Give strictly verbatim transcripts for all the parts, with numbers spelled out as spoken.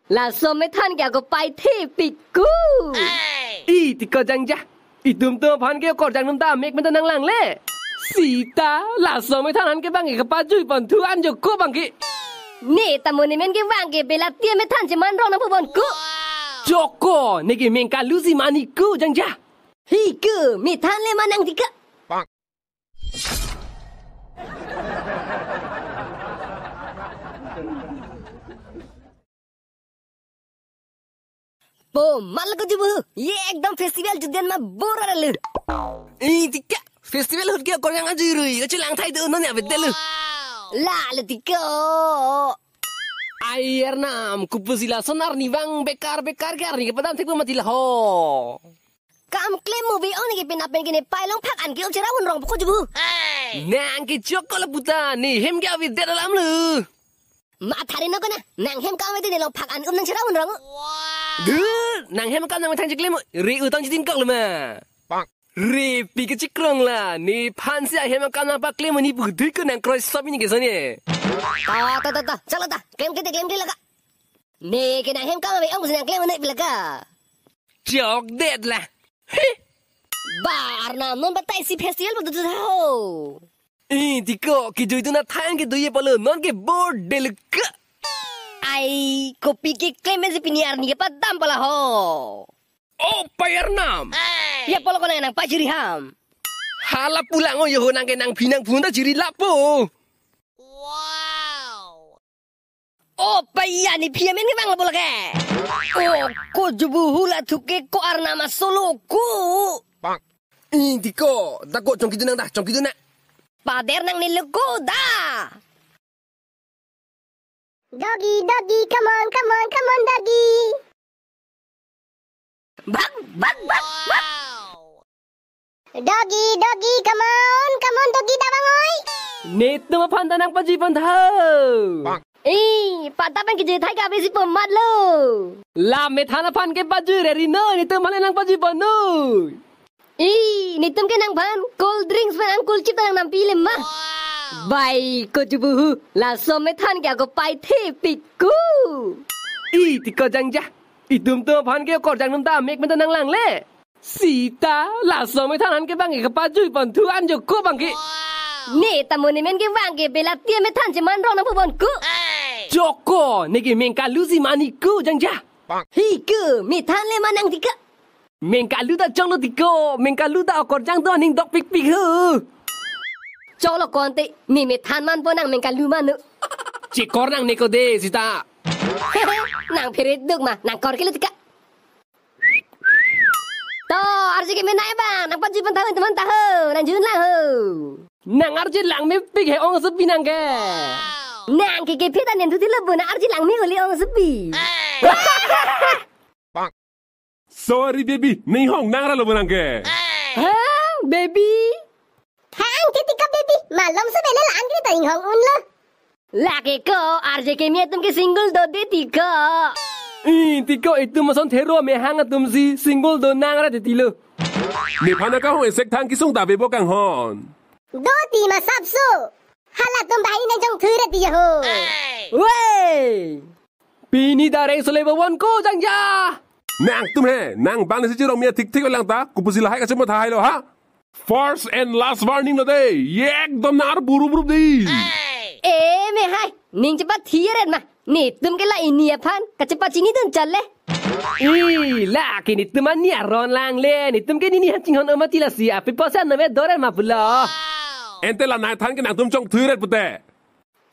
Laso amethan ke ako paithe piku. I tiko jangja. Itum atum aphan ke okorjang atum ta amek menta nanglang le. Sita, laso amethan an ke bang ke kapajui pon thu an joko bang ke. Ne ta mo ne men ke bang ke belati amethan cheman rong nangpu pon ko. Joko, ne ke mengkalu si mani ko jangja. Hi ko, methan le manang tika. Po, mal ko jubu. Ye ekdom festival juden ma bor arlu. I tika, festival ahut ke okorjang ajurui, kachelang thai do non ya bedel. La le tiko. Ai Arnam, kopusi lason arni bang bekar bekar ke arni kepadam thek mati la ho. Kam klem mo be on ke pina pen ke ne pailong phak an ke um chera un rong poko jubu. Nang ke joko la puta, ne hem ke avi det alam lu. Ma thari no kona, nang hem kam ave te ne long phak an um nang chera un rong. Dur, nang hem kam nang thang chiklem, re utang chitin kok lema. Re pi ke chikrong la, nephan si ahem kam nang paklem ni pu dui ke nang kroi sop ni ke sone. Ta, ta, ta, ta, chala ta, klem ke te klem ke la ka. Ne ke nang hem kam ave ong si nang klem ne pi la ka. Chok det la. Hi. Ba Arnam non batai si festival betul ho. I tiko, kejui tu na thang ke dui palo non ke bor delek. Ai, kopi ke klem si pini arni kepadam pala ho. Oh, Pai Arnam. Ya polo ko nang pajuri ham. Hala pulang o yo nang ke nang phinang phun ta juri lapo. Wow. Oh, paya ni pia men ke bang bola ke. Oh, ko jubu hula thuke ko Arnam asolo ku. I tiko, da ko chongki dunang da, chongki dunang. Pader nang ni luku da. Doggy, doggy, come on, come on, come on, doggy. Bak, bak, bak, bak. Doggy, doggy, come on, come on, doggy, dabang oi. Netum aphan ta nang pajui pon tha. Eh, pata pen kejui thai ka besi pemat lo. La methan aphan ke pajui re ri no, netum aphan nang pajui pon no. Eh, netum ke nangphan cold drinks pen ang cold chip ta nang nampi le ma. Bai, ko jubu hu, laso methan ke ako paithe piku. I tiko jangja. Itum atum aphan ke okorjang atum ta amek menta nanglang le. Sita, laso amethan an ke bang ke kapajui pon thu an joko bang ke. Ne ta mo ne men ke bang ke belati amethan cheman rong nangpu pon ko. Joko, ne ke mengkalu si mani ko jangja. Hi ko, methan le manang tika. Mengkalu ta choklo tiko, mengkalu ta okorjang do aning dok pikpik ho. Choklo konte, ne methan man po nang mengkalu manu. Chekor nang ne ko de, Sita. Nang phere duk ma, nang kor kilo tika. To, arje ke menai bang, nang pajui pon tahu teman tahu, nang jun lah ho. Nang arje lang mepik he ong sepi nang ke. Nang ke ke phe ta nen thu thilo bo, nang arje lang me uli ong sepi. Sorry baby, ning hong nang ra lo bo nang ke. Ha, baby. Thang ke tika baby, malom se bele la angkri ta ning hong un lo. Lake ko, arje ke me atum ke single do de tika. I, tiko itum ason thero mehang atum si single do nang ra de tilo. Nephan akahong esek thang kesung ta bebo kanghon. Do ti ma sapso. Halatum bahini nang jong thui ra ti ho. Wei! Pini dareng sole bawon ko jangja. Nangtum he, nang bang si chirong mia thik thik lang ta, kopusi lahai kachemo thahai lo ha. First and last warning lo de, ekdom nang ar buru buru de. E mehai, ning chepat thiret ma, netum ke la ini aphan, kachepat chini dun chale. I, lake netum ani aron lang le, netum ke nini han chinghon o mati lasi, api posa nave doren ma pulo. Ente la nai than ke nangtum chong thui ret pute.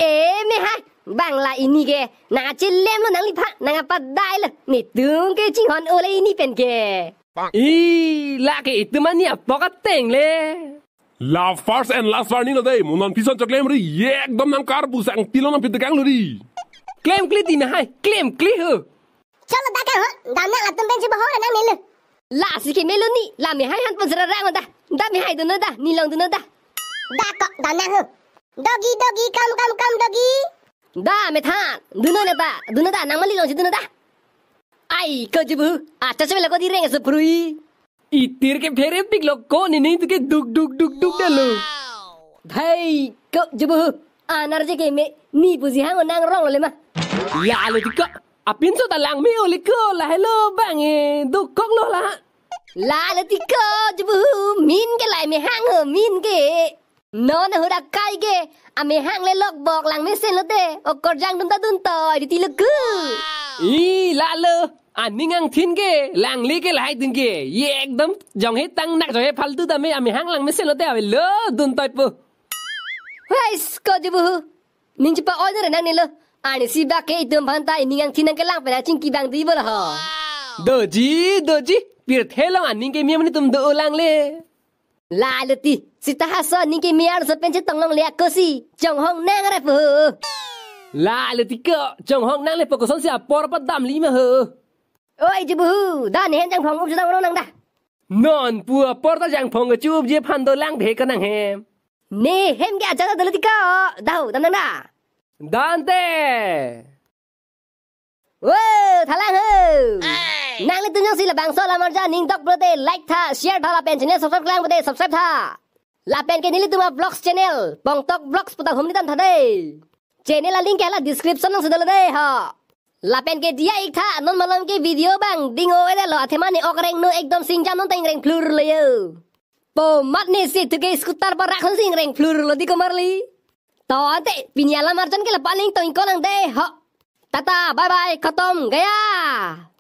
E mehai, bang la ini ke, nang achelem lo nanglipha, nang apadai lo, netum ke chinghon o le ini pen ke. I, lake itum ani apok ateng le. La first and last warning lo de, mo non pison choklem ri, ekdom nang kar busang tilong nang pitekang lo ri. Klem kli ti mehai, klem kli ho. Cholo da ka ho, damnang latum pen si bohong nang nelu. Lasi ke melo ni, la mehai han pon sera rang da. Da mehai dun da, ni long dun da. Da ko, damnang ho. Doggy, doggy, come, come, come, doggy. Da methan, dun da, dun da, nang mali long si dun da. Ai, ko jubu, acha se melo ko di reng se prui. Itir ke phere pik lo ko ni ning tu ke duk duk duk duk da lo. Dhai, ko jubu, an arje ke me, ni pusi hang nang rong lo le ma. Ya lo ti ko. Apinso ta langme-o le ko, lahelo bang e, dokoklo la. Lalo ti ko, Jibuhu, min ke lahai mehang ho, min ke. Non ahut akai ke, amehang le lokbok langmesenlote, okorjang dun ta dun toi, di tilo ko. I, lalo, aning angthin ke, langle ke lahai dun ke, ye ekdom jonghe tang nak jonghe faltu tame amehang langmesenlote avelo dun toipo. Hais ko Jibuhu. Ning chepa-oi nang re nangne lo. Arnisi bak ke itum aphan ta ining angthin nangkelang pen achingki bang di bolo ho. Doji, doji. Pirthe along aning keme amonit atum do-o langle. Lalo ti. Seta haso aning keme arloso pen chetong longle ako si. Chonghong nang re po. Lalo ti ko. Chonghong nang le po, kosonsi apor padamli ma ho. Oi Jibuhu. Da ne hem jangphong up chetong nang da. Non pu apor ta jangphong kechu-upji aphan dolang phe ko nang hem. Ne hem ke ajat dolo ti ko. Dahu, dam nang da. Dante. Wo, thalang ho. Nanglitum jongsi labangso alam arjan ning dok pulote like tha, share tha lapen channel subscribe klang pulote subscribe tha. Lapen ke nelitum a vlogs channel, Pongtok Vlogs pu ta humni than tha dei. Channel a link ke la description alongsi dolo dei ho. Lapen ke diya-ik tha, non malom ke video bang ding-o-edetlo, athema ne ok rengno, ekdom singjam non ta ingreng phlurlo yo. Po mat ne si thu ke scooter parak hon si ingreng phlurlo di ko marli. To ante pini alam arjan ke la paling tong-ik ko lang dei ho. Tata, bye bye, khatam, gaya.